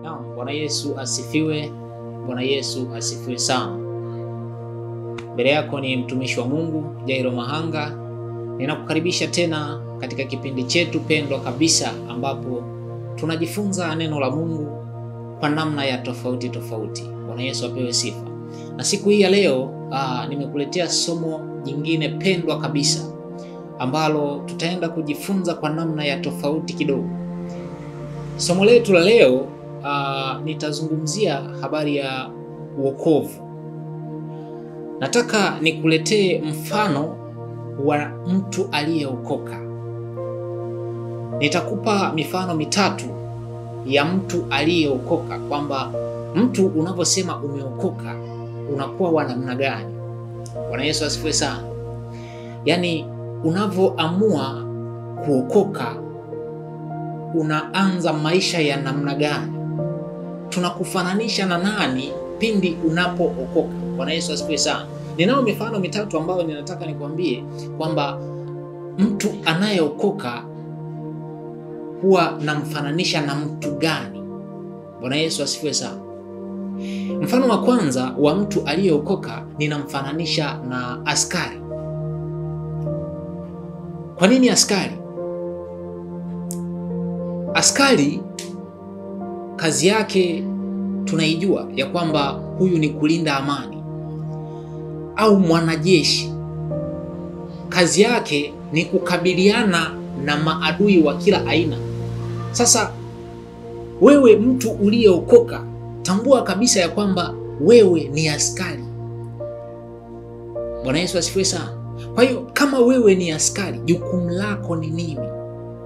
Naam, Bwana Yesu asifiwe. Bwana Yesu asifiwe sana. Mbele yako ni mtumishi wa Mungu Jairo Mahanga. Ninakukaribisha tena katika kipindi chetu pendwa kabisa ambapo tunajifunza neno la Mungu kwa namna ya tofauti tofauti. Bwana Yesu apewe sifa. Na siku hii ya leo nimekuletea somo jingine pendwa kabisa ambalo tutaenda kujifunza kwa namna ya tofauti kidogo. Somo letu la leo nitazungumzia habari ya wokovu. Nataka nikuletee mfano wa mtu aliyeokoka. Nitakupa mifano mitatu ya mtu aliyeokoka, kwamba mtu unaposema umeokoka unakuwa wa namna gani. Bwana Yesu asifiwe sana. Yaani unavoamua kuokoka unaanza maisha ya namna gani? Tunakufananisha na nani pindi unapookoka? Bwana Yesu asifiwe sana. Ninao mifano mitatu ambayo ninataka nikwambie kwamba mtu anayeokoka huwa namfananisha na mtu gani. Bwana Yesu asifiwe sana. Mfano wa kwanza wa mtu aliyeokoka ninamfananisha na askari. Kwa nini askari? Askari kazi yake tunaijua ya kwamba huyu ni kulinda amani. Au mwanajeshi kazi yake ni kukabiliana na maadui wa kila aina. Sasa wewe mtu uliyeokoka, tambua kabisa ya kwamba wewe ni askari. Bwana Yesu asifiwe sana. Kwa hiyo kama wewe ni askari, jukumu lako ni nini?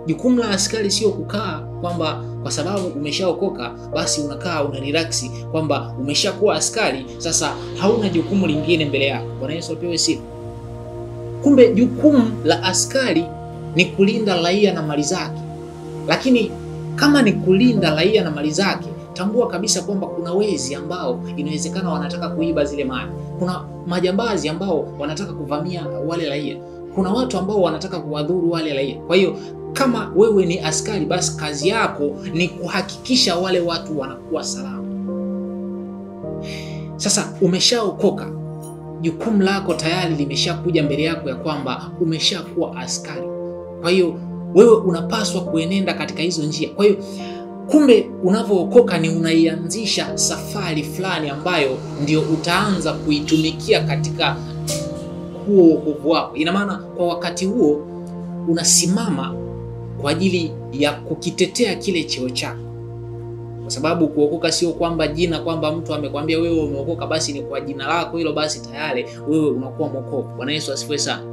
Jukumu la askari sio kukaa kwamba kwa sababu umeshaokoka basi unakaa una relax kwamba umeshakuwa askari sasa hauna jukumu lingine mbele yako. Bwana Yesu apewe sifa. Kumbe jukumu la askari ni kulinda raia na mali zake. Lakini kama ni kulinda raia na mali zake, tambua kabisa kwamba kuna wezi ambao inawezekana wanataka kuiba zile mali. Kuna majambazi ambao wanataka kuvamia wale raia. Kuna watu ambao wanataka kuwadhuru wale raia. Kwa hiyo kama wewe ni askari, basi kazi yako ni kuhakikisha wale watu wanakuwa salama. Sasa umeshaokoka, jukumu lako tayari limeshakuja mbele yako ya kwamba umeshakuwa askari. Kwa hiyo wewe unapaswa kuenenda katika hizo njia. Kwa hiyo kumbe unavookoka ni unaianzisha safari fulani ambayo ndio utaanza kuitumikia katika huo wokovu wako. Ina maana kwa wakati huo unasimama kwa ajili ya kukitetea kile cheo chako. Kwa sababu kuokoka sio kwamba jina, kwamba mtu amekwambia wewe umeokoka basi ni kwa jina lako hilo basi tayari wewe unakuwa mwokovu. Bwana Yesu asifiwe sana.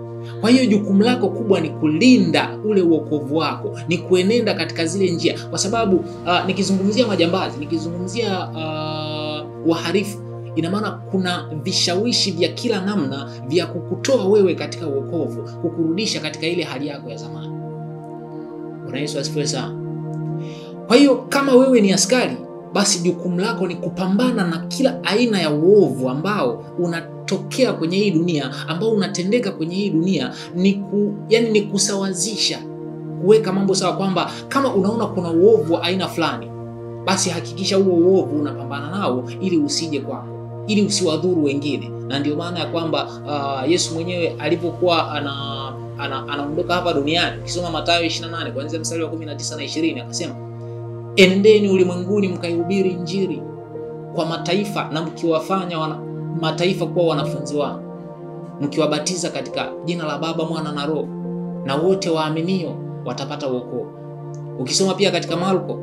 Kwa hiyo jukumu lako kubwa ni kulinda ule wokovu wako, ni kuenenda katika zile njia. Kwa sababu nikizungumzia majambazi, nikizungumzia waharifu, ina maana kuna vishawishi vya kila namna vya kukutoa wewe katika wokovu, kukurudisha katika ile hali yako ya zamani. Bwana Yesu asifiwe sana. Kwa hiyo kama wewe ni askari, basi jukumu lako ni kupambana na kila aina ya uovu ambao unatokea kwenye hii dunia, ambao unatendeka kwenye hii dunia. Ni ni kusawazisha, kuweka mambo sawa, kwamba kama unaona kuna uovu wa aina fulani, basi hakikisha huo uovu unapambana nao ili usije kwako, ili usiwadhuru wengine. Na ndio maana ya kwamba Yesu mwenyewe alipokuwa anaondoka hapa duniani, ukisoma Mathayo 28 kuanzia mstari wa 19 na 20, akasema enendeni ulimwenguni mkaihubiri Injili kwa mataifa na mkiwafanya mataifa kuwa wanafunzi wangu, mkiwabatiza katika jina la Baba, Mwana na Roho, na wote waaminio watapata wokovu. Ukisoma pia katika Marko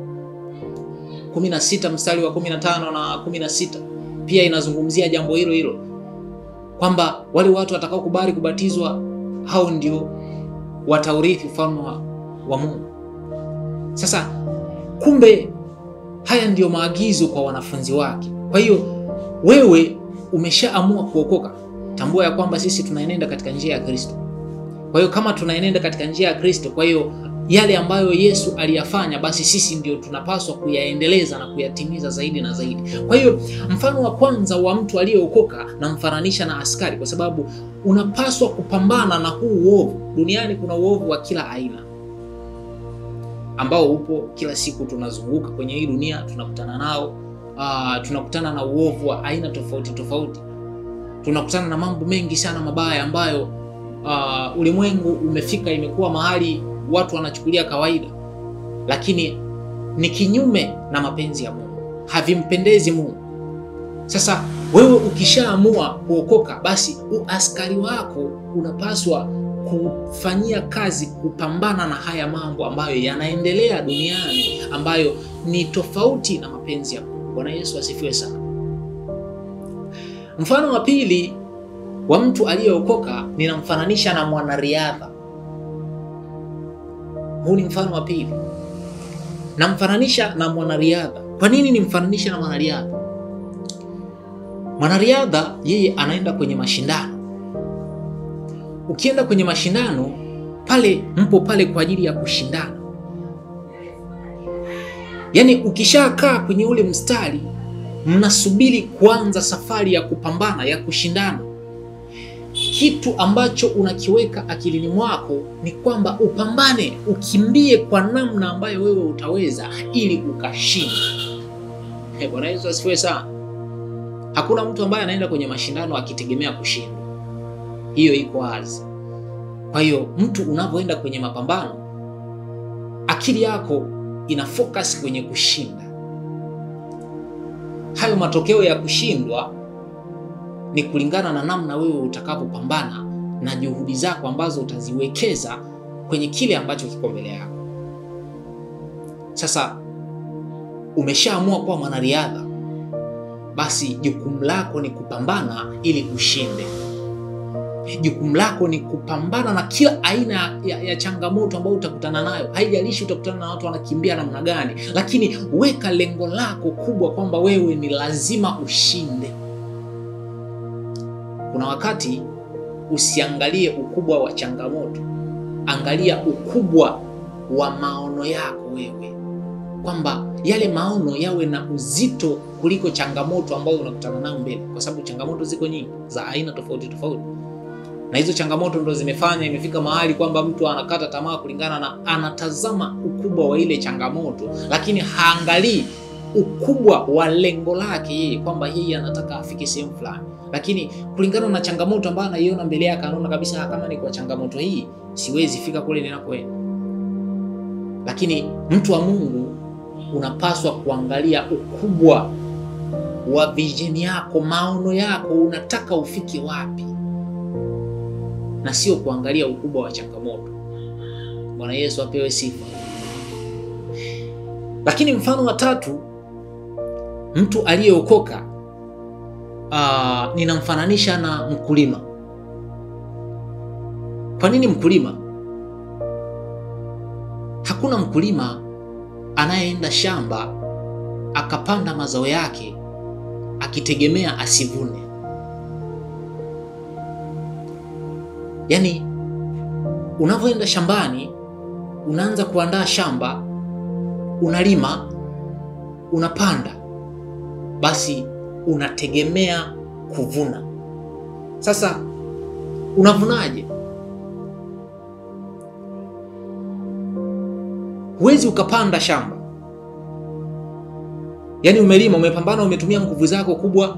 16 mstari wa 15 na 16 pia inazungumzia jambo hilo hilo, kwamba wale watu watakaokubali kubatizwa hao ndio wataurithi ufalme wa Mungu. Sasa kumbe haya ndiyo maagizo kwa wanafunzi wake. Kwa hiyo wewe umeshaamua kuokoka, tambua ya kwamba sisi tunaenenda katika njia ya Kristo. Kwa hiyo kama tunaenenda katika njia ya Kristo, kwa hiyo yale ambayo Yesu aliyafanya basi sisi ndio tunapaswa kuyaendeleza na kuyatimiza zaidi na zaidi. Kwa hiyo mfano wa kwanza wa mtu aliyeokoka namfananisha na askari, kwa sababu unapaswa kupambana na huu uovu. Duniani kuna uovu wa kila aina ambao upo kila siku, tunazunguka kwenye hii dunia, tunakutana nao. Tunakutana na uovu wa aina tofauti tofauti, tunakutana na mambo mengi sana mabaya ambayo ulimwengu umefika, imekuwa mahali watu wanachukulia kawaida, lakini ni kinyume na mapenzi ya Mungu, havimpendezi Mungu. Sasa wewe ukishaamua kuokoka, basi uaskari wako unapaswa kufanyia kazi, kupambana na haya mambo ambayo yanaendelea duniani ambayo ni tofauti na mapenzi ya Mungu. Bwana Yesu asifiwe sana. Mfano wa pili wa mtu aliyeokoka ninamfananisha na mwanariadha. Huu ni mfano wa pili. Namfananisha na mwanariadha. Kwa nini nimfananisha na mwanariadha? Mwanariadha yeye anaenda kwenye mashindano. Ukienda kwenye mashindano pale, mpo pale kwa ajili ya kushindana. Yaani ukishakaa kwenye ule mstari, mnasubiri kuanza safari ya kupambana, ya kushindana. Kitu ambacho unakiweka akilini mwako ni kwamba upambane, ukimbie kwa namna ambayo wewe utaweza ili ukashinde. Bwana Yesu asifiwe sana. Hakuna mtu ambaye anaenda kwenye mashindano akitegemea kushindwa. Hiyo iko wazi. Kwa hiyo mtu unapoenda kwenye mapambano, akili yako ina focus kwenye kushinda. Hayo matokeo ya kushindwa ni kulingana na namna wewe utakapopambana na juhudi zako ambazo utaziwekeza kwenye kile ambacho kiko mbele yako. Sasa umeshaamua kuwa mwanariadha, basi jukumu lako ni kupambana ili ushinde. Jukumu lako ni kupambana na kila aina ya changamoto ambayo utakutana nayo. Haijalishi utakutana na watu wanakimbia namna gani, lakini weka lengo lako kubwa kwamba wewe ni lazima ushinde. Kuna wakati usiangalie ukubwa wa changamoto, angalia ukubwa wa maono yako wewe, kwamba yale maono yawe na uzito kuliko changamoto ambayo unakutana nayo mbele, kwa sababu changamoto ziko nyingi za aina tofauti tofauti. Na hizo changamoto ndo zimefanya imefika mahali kwamba mtu anakata tamaa kulingana na anatazama ukubwa wa ile changamoto, lakini haangalii ukubwa wa lengo lake yeye, kwamba yeye anataka afike sehemu fulani. Lakini kulingana na changamoto ambayo anaiona mbele yake, anaona kabisa kama ni kwa changamoto hii siwezi fika kule ninakoenda. Lakini mtu wa Mungu unapaswa kuangalia ukubwa wa vision yako, maono yako, unataka ufike wapi, na sio kuangalia ukubwa wa changamoto. Bwana Yesu apewe sifa. Lakini mfano wa tatu, mtu aliyeokoka ninamfananisha na mkulima. Kwa nini mkulima? Hakuna mkulima anayeenda shamba akapanda mazao yake akitegemea asivune. Yaani unavyoenda shambani, unaanza kuandaa shamba, unalima, unapanda, basi unategemea kuvuna. Sasa unavunaje? Huwezi ukapanda shamba, yaani umelima, umepambana, umetumia nguvu zako kubwa,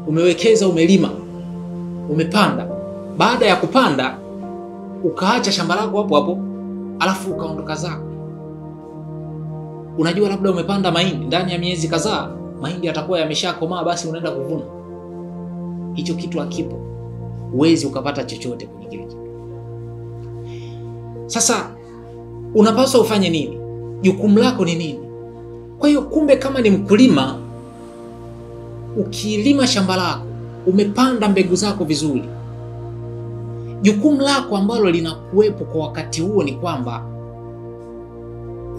umewekeza, umelima, umepanda. Baada ya kupanda ukaacha shamba lako hapo hapo, alafu ukaondoka zako. Unajua labda umepanda mahindi, ndani ya miezi kadhaa mahindi yatakuwa yameshakomaa, basi unaenda kuvuna. Hicho kitu hakipo. Huwezi ukapata chochote kwenye kile kitu. Sasa unapaswa ufanye nini? Jukumu lako ni nini? Kwa hiyo kumbe kama ni mkulima, ukilima shamba lako, umepanda mbegu zako vizuri, jukumu lako ambalo linakuwepo kwa wakati huo ni kwamba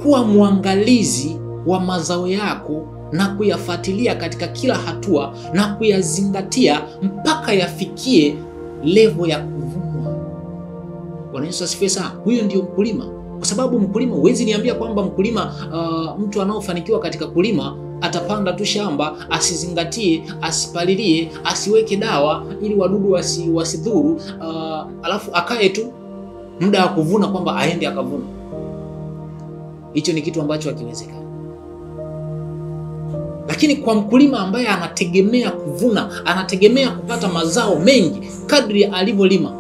kuwa mwangalizi wa mazao yako na kuyafuatilia katika kila hatua na kuyazingatia mpaka yafikie level ya kuvunwa. Bwana Yesu asifiwe sana. Huyo ndio mkulima. Kwa sababu mkulima, huwezi niambia kwamba mkulima, mtu anaofanikiwa katika kulima atapanda tu shamba, asizingatie, asipalilie, asiweke dawa ili wadudu wasidhuru, alafu akae tu muda wa kuvuna kwamba aende akavuna. Hicho ni kitu ambacho hakiwezekani. Lakini kwa mkulima ambaye anategemea kuvuna, anategemea kupata mazao mengi kadri alivyolima,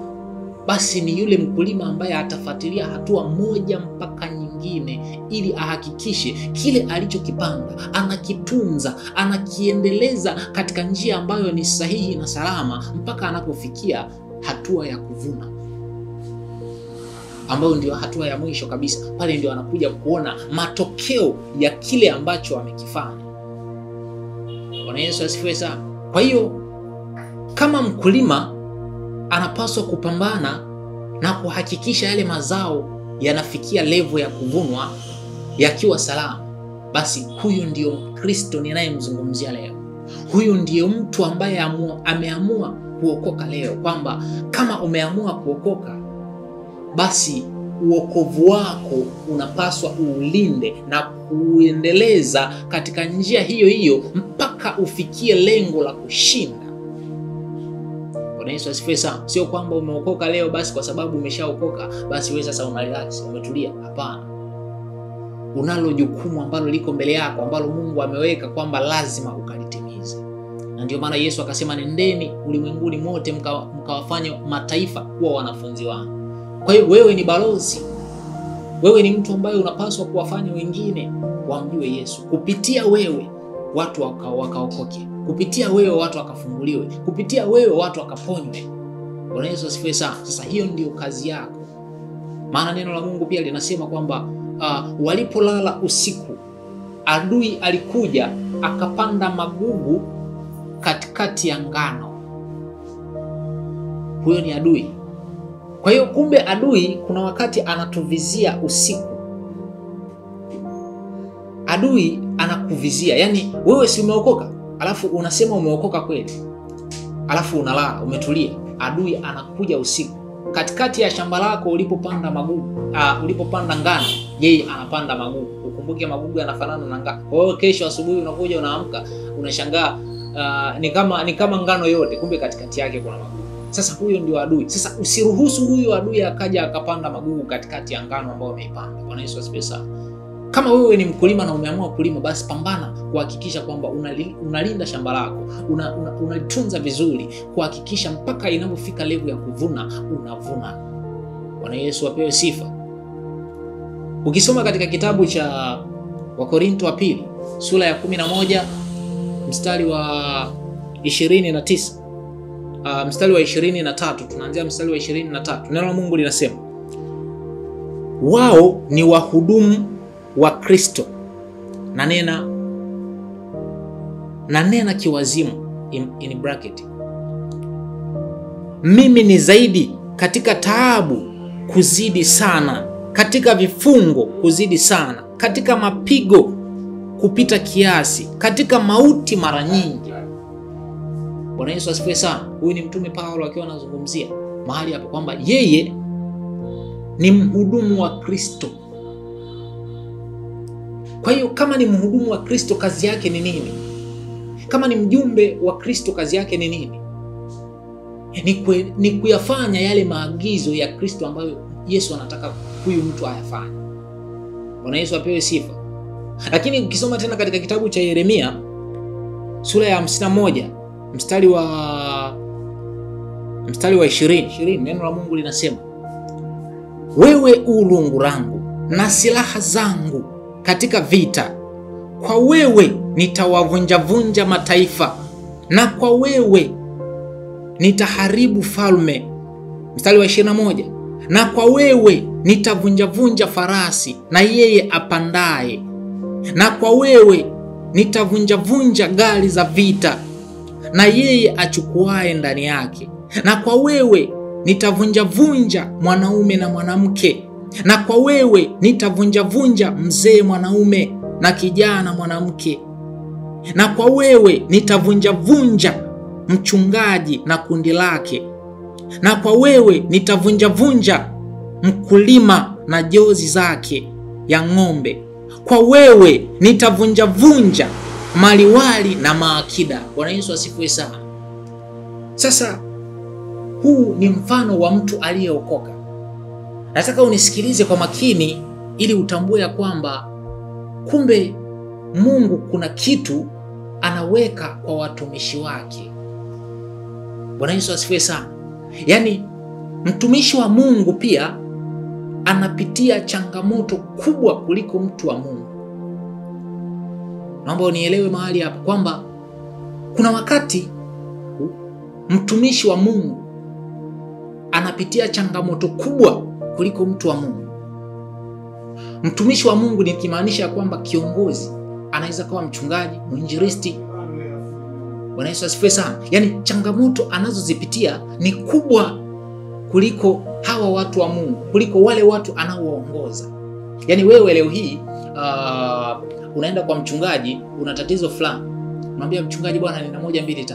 basi ni yule mkulima ambaye atafuatilia hatua moja mpaka nyingine ili ahakikishe kile alichokipanda anakitunza, anakiendeleza katika njia ambayo ni sahihi na salama mpaka anapofikia hatua ya kuvuna, ambayo ndio hatua ya mwisho kabisa. Pale ndio anakuja kuona matokeo ya kile ambacho amekifanya. Bwana Yesu asifiwe sana. Kwa hiyo kama mkulima anapaswa kupambana na kuhakikisha yale mazao yanafikia level ya kuvunwa yakiwa salama, basi huyu ndiyo Mkristo ninayemzungumzia leo. Huyu ndiyo mtu ambaye ameamua kuokoka leo, kwamba kama umeamua kuokoka, basi uokovu wako unapaswa uulinde na kuendeleza katika njia hiyo hiyo mpaka ufikie lengo la kushinda. Bwana Yesu asifiwe sana. Sio kwamba umeokoka leo basi kwa sababu umeshaokoka basi wewe sasa una relax, umetulia. Hapana. Unalo jukumu ambalo liko mbele yako, ambalo Mungu ameweka kwamba lazima ukalitimize. Na ndio maana Yesu akasema, nendeni ulimwenguni mote mkawafanye mataifa kuwa wanafunzi wangu. Kwa hiyo wewe ni balozi. Wewe ni mtu ambaye unapaswa kuwafanya wengine wamjue Yesu. Kupitia wewe watu wakaokoke. Kupitia wewe watu wakafunguliwe. Kupitia wewe watu wakaponywe. Bwana Yesu asifiwe sana. Sasa hiyo ndio kazi yako. Maana neno la Mungu pia linasema kwamba walipolala usiku, adui alikuja akapanda magugu katikati ya ngano. Huyo ni adui. Kwa hiyo kumbe adui kuna wakati anatuvizia usiku. Adui anakuvizia. Yaani wewe si umeokoka, alafu unasema umeokoka kweli, alafu unalala umetulia. Adui anakuja usiku katikati ya shamba lako ulipopanda magugu, ulipopanda ngano, yeye anapanda magugu. Ukumbuke magugu yanafanana na ngano. Kwa hiyo kesho asubuhi unakuja unaamka, unashangaa ni kama ngano yote, kumbe katikati yake kuna magugu. Sasa huyo ndio adui. Sasa usiruhusu huyo adui akaja akapanda magugu katikati ya ngano ambayo umeipanda. Bwana Yesu asifiwe sana. Kama wewe ni mkulima na umeamua kulima, basi pambana kuhakikisha kwamba unalinda shamba lako, unalitunza vizuri, kuhakikisha mpaka inapofika level ya kuvuna unavuna. Bwana Yesu apewe sifa. Ukisoma katika kitabu cha Wakorinto wa pili sura ya 11 mstari wa 29, mstari wa 23, tunaanzia mstari wa 23. Neno la Mungu linasema, wao ni wahudumu wa Kristo, na nena kiwazimu in bracket, mimi ni zaidi katika taabu kuzidi sana, katika vifungo kuzidi sana, katika mapigo kupita kiasi, katika mauti mara nyingi. Bwana Yesu asifiwe sana. Huyu ni Mtume Paulo akiwa anazungumzia mahali hapo kwamba yeye ni mhudumu wa Kristo. Kwa hiyo kama ni mhudumu wa Kristo, kazi yake ni nini? Kama ni mjumbe wa Kristo, kazi yake ni nini? Ni kuyafanya yale maagizo ya Kristo ambayo Yesu anataka huyu mtu ayafanye. Bwana Yesu apewe sifa. Lakini ukisoma tena katika kitabu cha Yeremia sura ya 51 mstari wa 20, neno la Mungu linasema, wewe u lungu langu na silaha zangu katika vita, kwa wewe nitawavunjavunja mataifa, na kwa wewe nitaharibu falme. Mstari wa 21, na kwa wewe nitavunjavunja farasi na yeye apandaye, na kwa wewe nitavunjavunja gari za vita na yeye achukuaye ndani yake, na kwa wewe nitavunjavunja mwanaume na mwanamke, na kwa wewe nitavunjavunja mzee mwanaume na kijana mwanamke, na kwa wewe nitavunjavunja mchungaji na kundi lake, na kwa wewe nitavunjavunja mkulima na jozi zake ya ng'ombe, kwa wewe nitavunjavunja maliwali na maakida. Bwana Yesu asifiwe sana. Sasa huu ni mfano wa mtu aliyeokoka. Nataka unisikilize kwa makini ili utambue ya kwamba kumbe Mungu kuna kitu anaweka kwa watumishi wake. Bwana Yesu asifiwe sana. Yaani mtumishi wa Mungu pia anapitia changamoto kubwa kuliko mtu wa Mungu. Naomba unielewe mahali hapa kwamba kuna wakati mtumishi wa Mungu anapitia changamoto kubwa kuliko mtu wa Mungu. Mtumishi wa Mungu nikimaanisha kwamba kiongozi anaweza kuwa mchungaji, mwinjilisti. Bwana Yesu asifiwe sana. Yaani changamoto anazozipitia ni kubwa kuliko hawa watu wa Mungu, kuliko wale watu anaowaongoza. Yaani wewe leo hii unaenda kwa mchungaji, una tatizo fulani, unamwambia mchungaji, bwana nina 1 2 3.